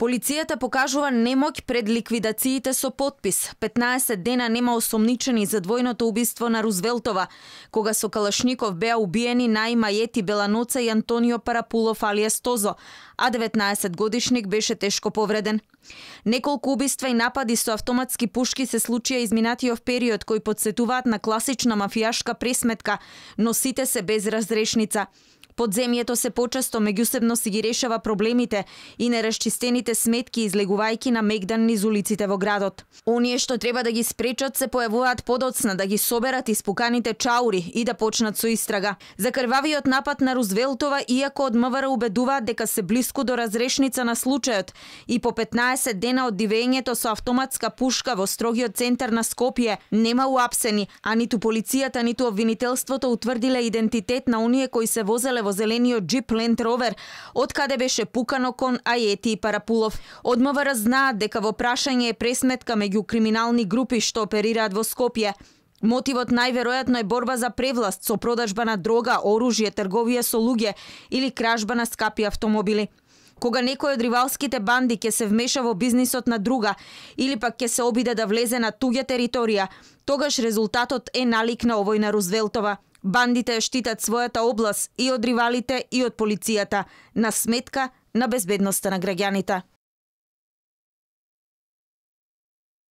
Полицијата покажува немоќ пред ликвидациите со подпис. 15 дена нема осомничени за двојното убиство на Рузвелтова, кога со калашников беа убиени Наима Беланоца и Антонио Парапулов алијас Тозо, а 19 годишник беше тешко повреден. Неколку убиства и напади со автоматски пушки се случија изминатиот период, кои потсетуваат на класична мафијашка пресметка, но сите се без разрешница. Подземјето се почесто меѓусебно си ги решава проблемите и нерешчистените сметки излегувајќи на мегдан низ улиците во градот. Оние што треба да ги спречат се појавуваат подоцна да ги соберат испуканите чаури и да почнат со истрага. За крвавиот напад на Рузвелтова, иако од МВР убедуваат дека се блиску до разрешница на случајот и по 15 дена од дивењето со автоматска пушка во строгиот центар на Скопје, нема уапсени, а ниту полицијата, ниту обвинителството утврдиле идентитет на оние кои се возеле во зелениот джип Land Rover, од каде беше пукано кон Ајети и Парапулов. Од МВР знаат дека во прашање е пресметка меѓу криминални групи што оперираат во Скопје. Мотивот најверојатно е борба за превласт со продажба на дрога, оружје, трговија со луѓе или кражба на скапи автомобили. Кога некој од ривалските банди ќе се вмеша во бизнисот на друга или пак ќе се обиде да влезе на туѓа територија, тогаш резултатот е налик на овој на Рузвелтова. Бандите штитат својата област и од ривалите и од полицијата, на сметка на безбедноста на граѓаните.